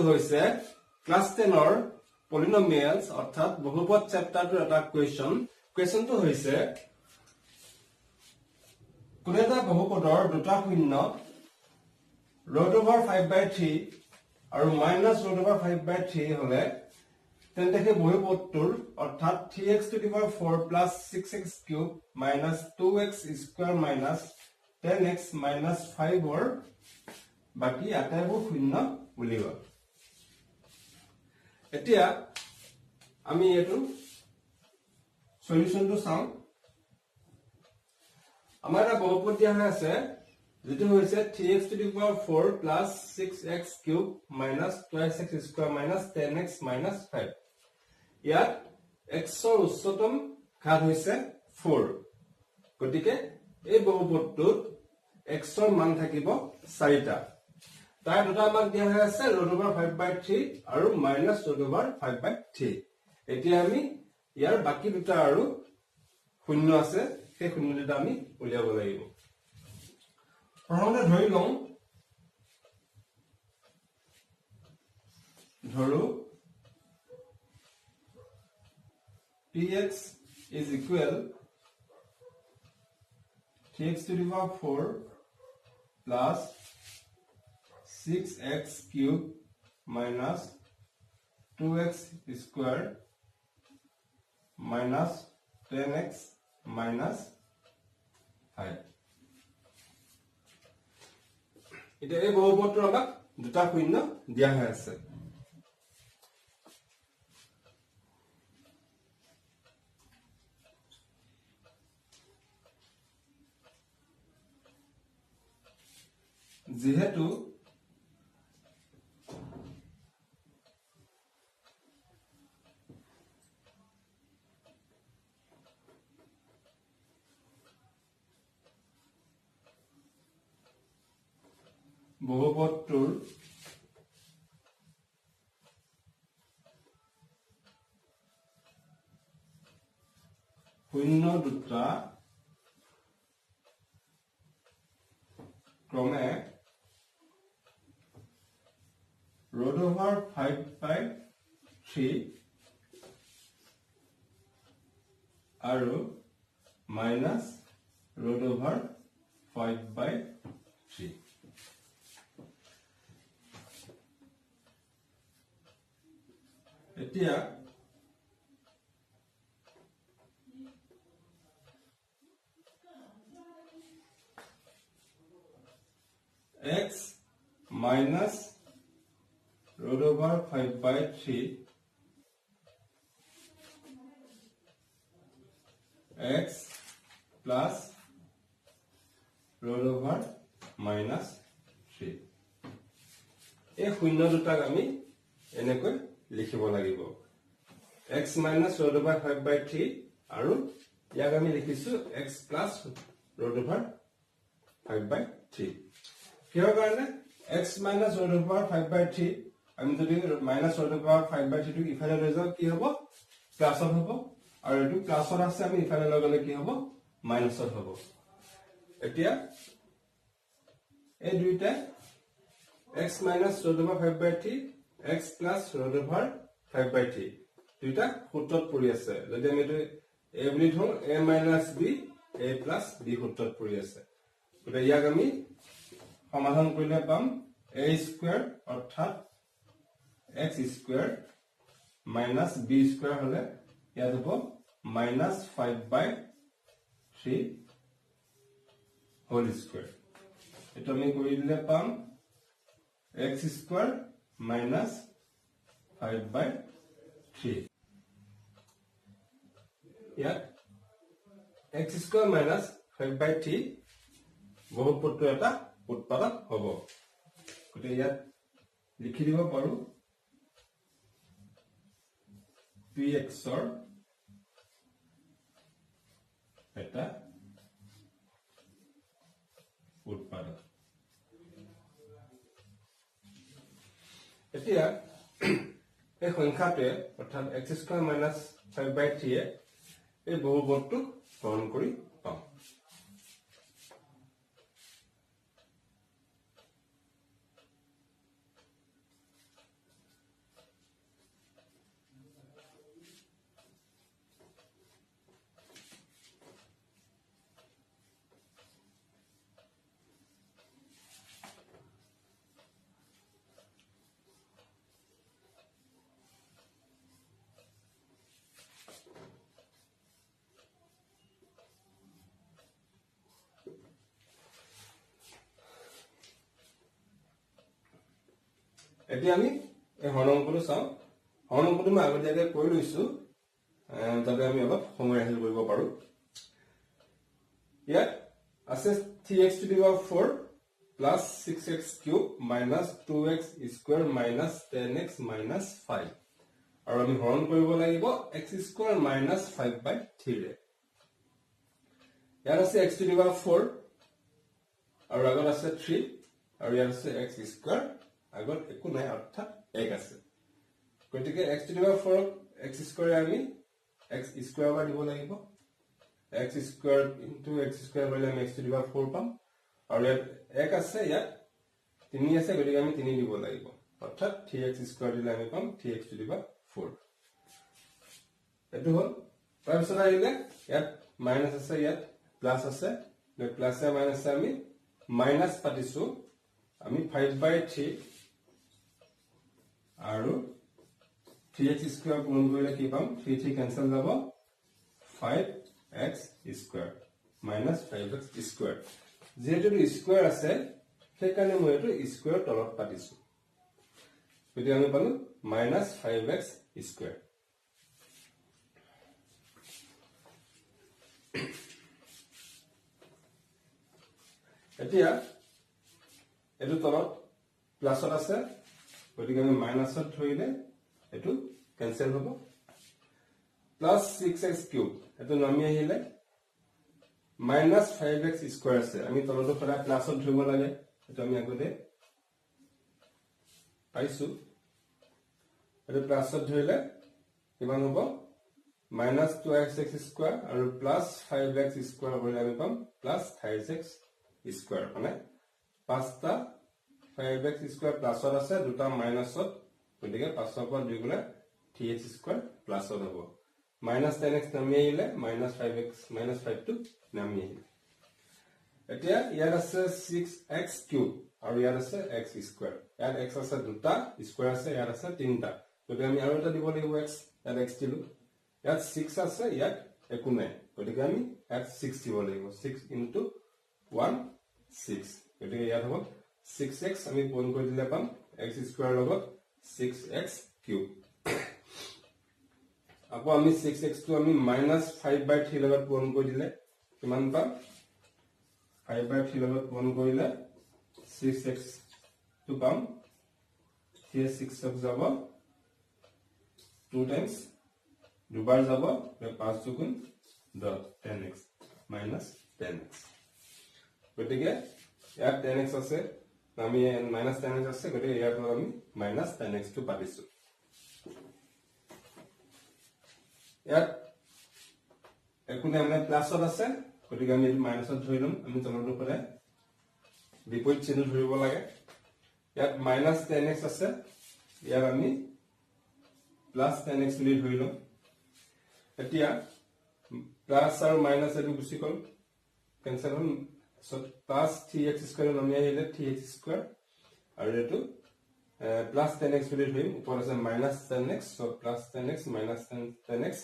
হৈছে ক্লাছ 10ৰ পলিনমিয়েলছ অৰ্থাৎ বহুপদ চেপ্টাৰটোৰ এটা কুৱেশ্যন। কুৱেশ্যনটো হৈছে কোনো এটা বহুপদৰ দুটা শূন্য √5/3 আৰু মাইনাছ √5/3 হলে তেন্তে সেই বহুপদটোৰ অৰ্থাৎ 3x⁴ plus 6x³ minus 2x² minus 10x minus 5 ৰ বাকী আটাইবোৰ শূন্য উলিওৱা। এতিয়া আমি এইটো সলিউশনটো চাওঁ। আমাৰ এটা বহুপদ দিয়া হৈ আছে যিটো হৈছে 3x⁴ plus 6x³ minus 2x² minus 10x minus 5। ইয়াত x ৰ উচ্চতম ঘাত হৈছে 4, গতিকে এই বহুপদটোত x ৰ মান থাকিব 4টা। তাৰ দুটা আমাক দিয়া হৈ আছে √5/3 আৰু মাইনাছ √5/3। এতিয়া আমি ইয়াৰ বাকী দুটা আৰু শূন্য আছে, সেই শূন্য দুটা আমি উলিয়াব লাগিব। প্ৰথমতে ধৰি লওঁ, ধৰো px is equal 3x⁴ plus 6x³ minus 2x² minus 10x minus 5। এতিয়া এই বহুপদটোৰ আমাক দুটা শূন্য দিয়া হৈ আছে। যিহেতু বহুপদটোৰ শূন্য দুটা ক্ৰমে √5/3 আৰু মাইনাছ √5/3। এতিয়া x minus √5/3 x plus √-3, এই শূন্য দুটাক আমি এনেকৈ লিখিব লাগিব। x minus √5/3 আৰু ইয়াক আমি লিখিছো x plus √5/3। কিহৰ কাৰণে? x minus √5/3 আমি যদি মাইনাছ √5/3 ইফালে লৈ যাওঁ কি হ'ব? প্লাছত হ'ব, আৰু এইটো প্লাছত আছে আমি ইফালে লৈ গ'লে কি হ'ব? মাইনাছত হ'ব। এতিয়া এই দুইটাই x minus √5/3 x plus √5/3 দুইটা সূত্ৰত পৰি আছে। যদি আমি এইটো a বুলি ধৰো, a minus b a plus b সূত্ৰত পৰি আছে। গতিকে ইয়াক আমি সমাধান কৰিলে পাম a square অৰ্থাৎ x square minus b square হলে ইয়াত হ'ব মাইনাছ 5/3 হোল স্কয়াৰ। এইটো আমি কৰি দিলে পাম x square minus 5/3। ইয়াত x square minus 5/3 বহুপদটোৰ এটা উৎপাদক হ'ব। গতিকে ইয়াত লিখি দিব পাৰো px ৰ এটা উৎপাদক। এতিয়া এই সংখ্যাটোৱে অৰ্থাৎ x square minus 5/3 এ এই বহুপদটোক গ্ৰহণ কৰি পাওঁ। এতিয়া আমি এই হৰণ অংকটো চাওঁ। হৰণ অংকটো মই আগতীয়াকৈ কৰি লৈছো যাতে আমি অলপ সময় ৰাহি কৰিব পাৰো। ইয়াত আছে 3x to the power 4 plus 6x cube minus 2x square minus 10x minus 5 আৰু আমি হৰণ কৰিব লাগিব x square minus 5 by 3 ৰে। ইয়াত আছে x to the power 4 আৰু আগত আছে 3 আৰু ইয়াত আছে x square, আগত একো নাই অৰ্থাৎ 1 আছে। গতিকে x to the power 4 x square আমি x square বাৰ দিব লাগিব। x square into x square কৰিলে আমি x to the power 4 পাম আৰু ইয়াত 1 আছে, ইয়াত 3 আছে, গতিকে আমি 3 দিব লাগিব। অৰ্থাৎ 3x square দিলে আমি পাম 3x to the power 4। এইটো হ'ল। তাৰপিছত আহিলে ইয়াত মাইনাছ আছে, ইয়াত প্লাছ আছে, প্লাছে মাইনাছে আমি মাইনাছ পাতিছো। আমি 5/3 আৰু 3x square পূৰণ কৰিলে কি পাম? 3 3 কেনচেল যাব, 5x square minus 5x square. যিহেতু এইটো স্কোৱাৰ আছে সেইকাৰণে মই এইটো স্কোৱাৰ তলত পাতিছো। গতিকে আমি পালো মাইনাছ 5x square. এতিয়া এইটো তলত প্লাছত আছে, গতিকে আমি মাইনাছত ধৰিলে এইটো কেনচেল হ'ব। প্লাছ 6x cube এইটো নামি আহিলে মাইনাছ 5x square আছে, আমি তলতো সদায় প্লাছত ধৰিব লাগে, এইটো আমি আগতে পাইছো। এইটো প্লাছত ধৰিলে কিমান হ'ব? মাইনাছ 2x square আৰু প্লাছ 5x square কৰিলে আমি পাম প্লাছ 5x square. মানে 5টা 5x square প্লাছত আছে, দুটা মাইনাছত, গতিকে 5ৰ পৰা 2 গ'লে 3x square প্লাছত হ'ব। মাইনাছ 10x নামি আহিলে মাইনাছ 5x minus 5টো নামি আহিলে। এতিয়া ইয়াত আছে 6x cube আৰু ইয়াত আছে x square. ইয়াত x আছে দুটা, স্কোৱাৰ আছে, ইয়াত আছে তিনিটা, গতিকে আমি আৰু এটা দিব লাগিব x। ইয়াত x দিলো, ইয়াত 6 আছে, ইয়াত একো নাই, গতিকে আমি ইয়াত 6 দিব লাগিব। 6 ইনটু 1 6, গতিকে ইয়াত হ'ব 6x। আমি পূৰণ কৰি দিলে পাম x square লগত 6x cube. আকৌ আমি 6x টো আমি মাইনাছ 5/3 লগত পূৰণ কৰি দিলে কিমান পাম? 5/3 লগত পূৰণ কৰিলে 6x টো পাম। 3 6 যাব 2 টাইমছ, দুবাৰ যাব, 5 দুগুণ 10, 10x minus 10x। গতিকে ইয়াত 10x আছে, আমি মাইনাছ 10x আছে, গতিকে ইয়াৰ পৰা আমি মাইনাছ 10x টো পাতিছো। ইয়াত একো নাই, মানে প্লাছত আছে, গতিকে আমি এইটো মাইনাছত ধৰি ল'ম। আমি তলতো সদায় বিপৰীত চিহ্ন ধৰিব লাগে। ইয়াত মাইনাছ 10x আছে, ইয়াত আমি প্লাছ 10x বুলি ধৰি ল'ম। এতিয়া প্লাছ আৰু মাইনাছ এইটো গুচি গ'ল, কেনচেল হ'ল। প্লাছ 3x square নামি আহিলে 3x square আৰু এইটো প্লাছ 10x বুলি ধৰিম। ওপৰত আছে minus 10x, so plus 10x minus 10x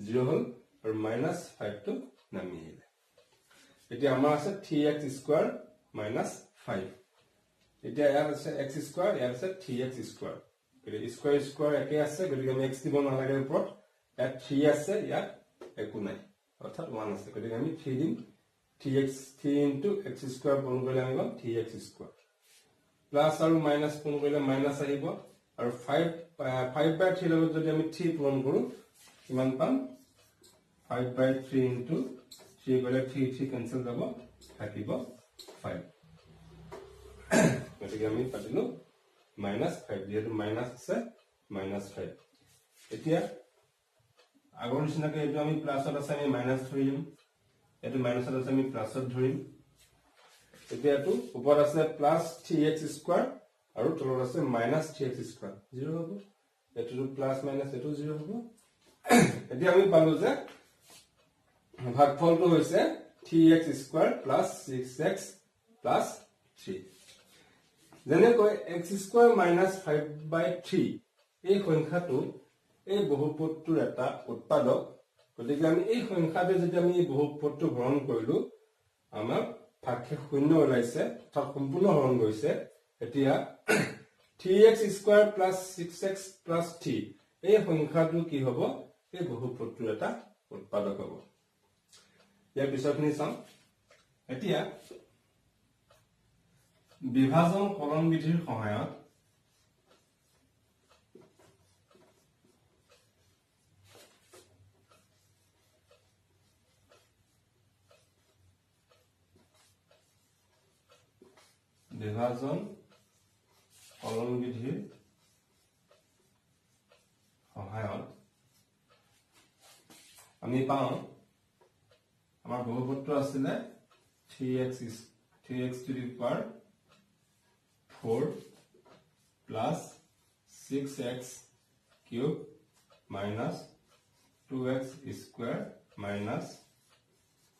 zero হ'ল আৰু মাইনাছ 5টো নামি আহিলে। এতিয়া আমাৰ আছে 3x square minus 5। এতিয়া ইয়াত আছে x square, ইয়াত আছে 3x square, গতিকে স্কোৱাৰ স্কোৱাৰ একে আছে, গতিকে আমি x দিব নালাগে ওপৰত। ইয়াত 3 আছে, ইয়াত একো নাই, অৰ্থাৎ 1 আছে, গতিকে আমি 3 দিম। 3x 3 into x square পূৰণ কৰিলে আমি পাম 3x square. Plus আৰু মাইনাছ পূৰণ কৰিলে মাইনাছ আহিব আৰু 5/3 লগত যদি আমি 3 পূৰণ কৰো কিমান পাম? 5/3 ইনটু 3 কৰিলে 3 3 কেনচেল যাব, থাকিব 5। গতিকে আমি পাতিলো মাইনাছ 5, যিহেতু মাইনাছ আছে মাইনাছ 5। এতিয়া আগৰ নিচিনাকৈ এইটো আমি প্লাছত আছে, আমি মাইনাছ ধৰিম, এইটো মাইনাছত আছে, আমি প্লাছত ধৰিম। এতিয়া এইটো ওপৰত আছে প্লাছ 3x square আৰু তলত আছে মাইনাছ 3x square, zero হ'ব। এইটোতো প্লাছ মাইনাছ এইটো জিৰ' হ'ব। এতিয়া আমি পালো যে ভাগফলটো হৈছে 3x square plus 6x plus 3। যেনেকৈ x square minus 5/3 এই সংখ্যাটো এই বহুপদটোৰ এটা উৎপাদক, গতিকে আমি এই সংখ্যাটো যেতিয়া আমি এই বহুপদটো হৰণ কৰিলো, আমাৰ ভাগশেষ শূন্য ওলাইছে, অৰ্থাৎ সম্পূৰ্ণ হৰণ গৈছে। এতিয়া 3x square plus 6x plus 3 এই সংখ্যাটো কি হ'ব? এই বহুপদটোৰ এটা উৎপাদক হ'ব। ইয়াৰ পিছৰখিনি চাওঁ। এতিয়া বিভাজন কলন বিধিৰ সহায়ত বিভাজন কলন বিধিৰ সহায়ত আমি পাওঁ, আমাৰ বহুপদটো আছিলে 3x to the power 4 plus 6x cube minus 2x square minus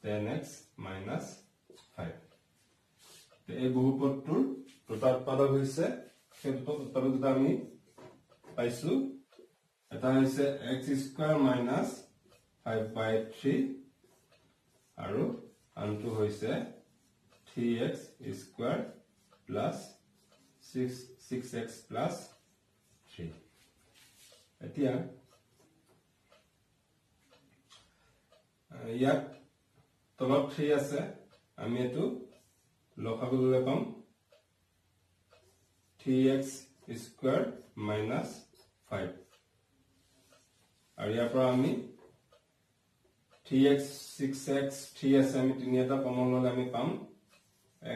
10x minus 5। এই বহুপদটোৰ দুটা উৎপাদক হৈছে, সেই দুটা উৎপাদক দুটা আমি পাইছো। এটা হৈছে x square minus 5/3 আৰু আনটো হৈছে 3x square plus 6x plus 3। এতিয়া ইয়াত তলত 3 আছে, আমি এইটো লসাগু ল'লে পাম 3x square minus 5 আৰু ইয়াৰ পৰা আমি 3x 6x 3 আছে, আমি তিনি এটা কমন ল'লে আমি পাম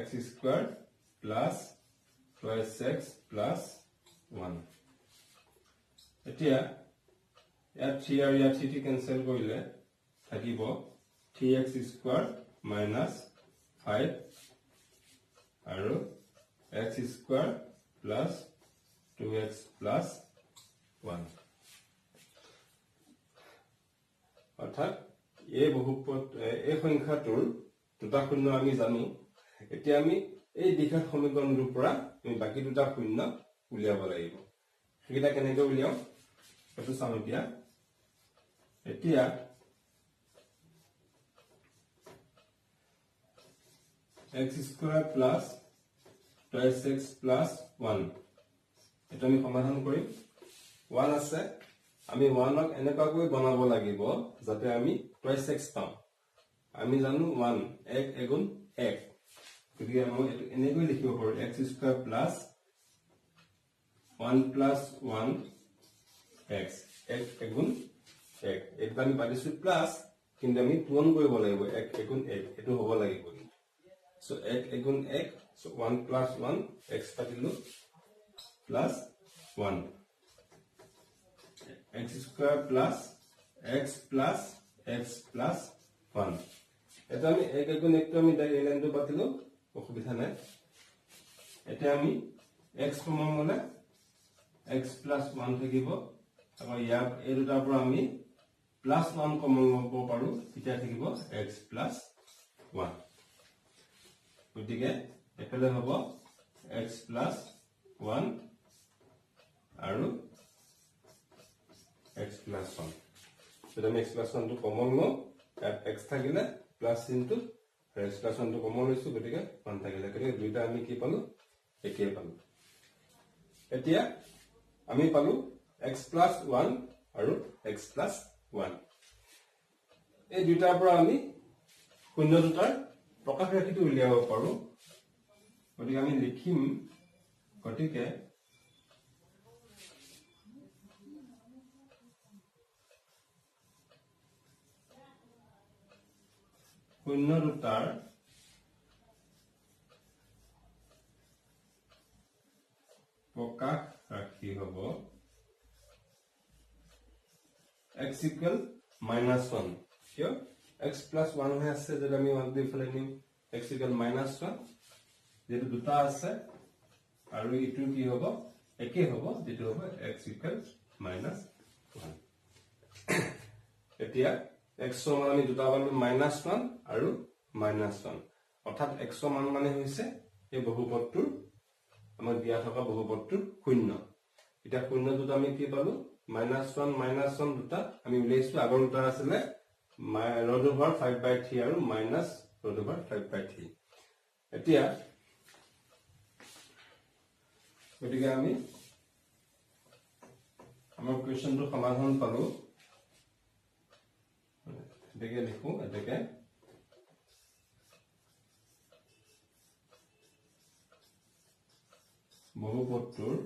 x square plus 2x plus 1। এতিয়া ইয়াত 3 আৰু ইয়াত 3 কেনচেল কৰিলে থাকিব 3x square minus 5 আৰু x square plus 2x plus 1। অৰ্থাৎ এই বহুপদ এই সংখ্যাটোৰ দুটা শূন্য আমি জানো। এতিয়া আমি এই দ্বিঘাত সমীকৰণটোৰ পৰা আমি বাকী দুটা শূন্য উলিয়াব লাগিব। সেইকেইটা কেনেকৈ উলিয়াওঁ সেইটো চাওঁ এতিয়া। এতিয়া x square plus 2x plus 1 এটা আমি সমাধান কৰিম। 1 আছে, আমি 1ক এনেকুৱাকৈ বনাব লাগিব যাতে আমি 2x পাওঁ। আমি জানো 1 এক এগুণ 1, গতিকে মই এইটো এনেকৈ লিখিব পাৰো x square plus 1 plus 1 x, এক এগুণ 1। এইটো আমি পাতিছো প্লাছ, কিন্তু আমি পূৰণ কৰিব লাগিব, এক এগুণ 1 এইটো হ'ব লাগিব। So এক এগুণ 1, so 1 plus 1 x পাতিলো plus 1 x square plus x plus x plus 1। এটা আমি এক এগুণ 1টো আমি এই লাইনটো পাতিলো, অসুবিধা নাই। এতিয়া আমি x common ল'লে x plus 1 থাকিব, আকৌ ইয়াৰ এই দুটাৰ পৰা আমি প্লাছ 1 কমন ল'ব পাৰো, তেতিয়া থাকিব x plus 1। গতিকে এফালে হ'ব x plus 1 আৰু x plus 1। যদি আমি x plus 1 টো কমন লওঁ, ইয়াত x থাকিলে প্লাছ চিনটো আৰু x plus 1 টো কমন লৈছো, গতিকে 1 থাকিলে, গতিকে দুইটা আমি কি পালো? একেই পালো। এতিয়া আমি পালো x plus 1 আৰু x plus 1। এই দুইটাৰ পৰা আমি শূন্য দুটাৰ প্ৰকাশ ৰাশিটো উলিয়াব পাৰো। গতিকে আমি লিখিম, গতিকে শূন্য দুটাৰ প্ৰকাশ ৰাশি হ'ব x equal minus 1। কিয়? x plus 1 হৈ আছে, যদি আমি 1 টো ইফালে নিম, x equal minus 1, যিহেতু দুটা আছে আৰু ইটো কি হ'ব? একে হ'ব, যিটো হ'ব x equal minus 1। এতিয়া x ৰ মান আমি দুটা পালো, minus 1 আৰু minus 1। অৰ্থাৎ x ৰ মান মানে হৈছে এই বহুপদটোৰ, আমাক দিয়া থকা বহুপদটোৰ শূন্য। এতিয়া শূন্য দুটা আমি কি পালো? minus 1 minus 1 দুটা আমি উলিয়াইছো। আগৰ দুটা আছিলে root over 5/3 আৰু minus root over 5/3। এতিয়া গতিকে আমি আমাৰ কুৱেশ্যনটো সমাধান পালো। এতেকে লিখো, এতেকে বহুপদটোৰ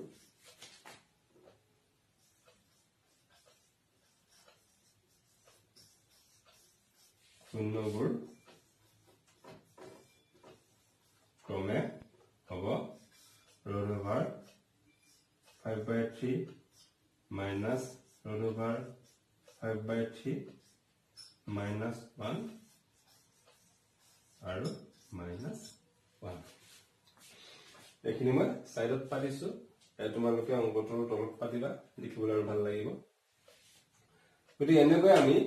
শূন্যবোৰ ক্ৰমে হ'ব root over 5 by 3 minus root over 5 by 3 minus 1 আৰু minus 1। এইখিনি মই চাইডত পাতিছো, তোমালোকে অংকটোৰ তলত পাতিবা, দেখিবলৈ আৰু ভাল লাগিব। গতিকে এনেকৈ আমি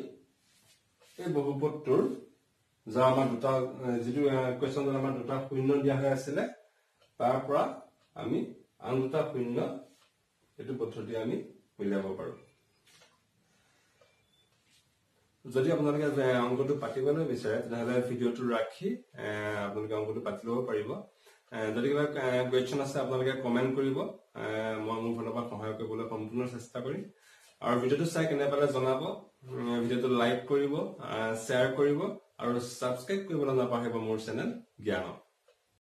এই বহুপদটোৰ যাৰ আমাৰ দুটা, যিটো কুৱেশ্যনত আমাৰ দুটা শূন্য দিয়া হৈ আছিলে, তাৰ পৰা আমি আন দুটা শূন্য এইটো পদ্ধতি আমি উলিয়াব পাৰো। যদি আপোনালোকে অংকটো পাতিবলৈ বিচাৰে তেনেহ'লে ভিডিঅ'টো ৰাখি আপোনালোকে অংকটো পাতি ল'ব পাৰিব। যদি কিবা কুৱেশ্যন আছে আপোনালোকে কমেণ্ট কৰিব, মই মোৰ ফালৰ পৰা সহায় কৰিবলৈ সম্পূৰ্ণ চেষ্টা কৰিম। আৰু ভিডিঅ'টো চাই কেনে পালে জনাব, ভিডিঅ'টো লাইক কৰিব, শ্বেয়াৰ কৰিব আৰু ছাবস্ক্ৰাইব কৰিবলৈ নাপাহৰিব মোৰ চেনেল জ্ঞানক।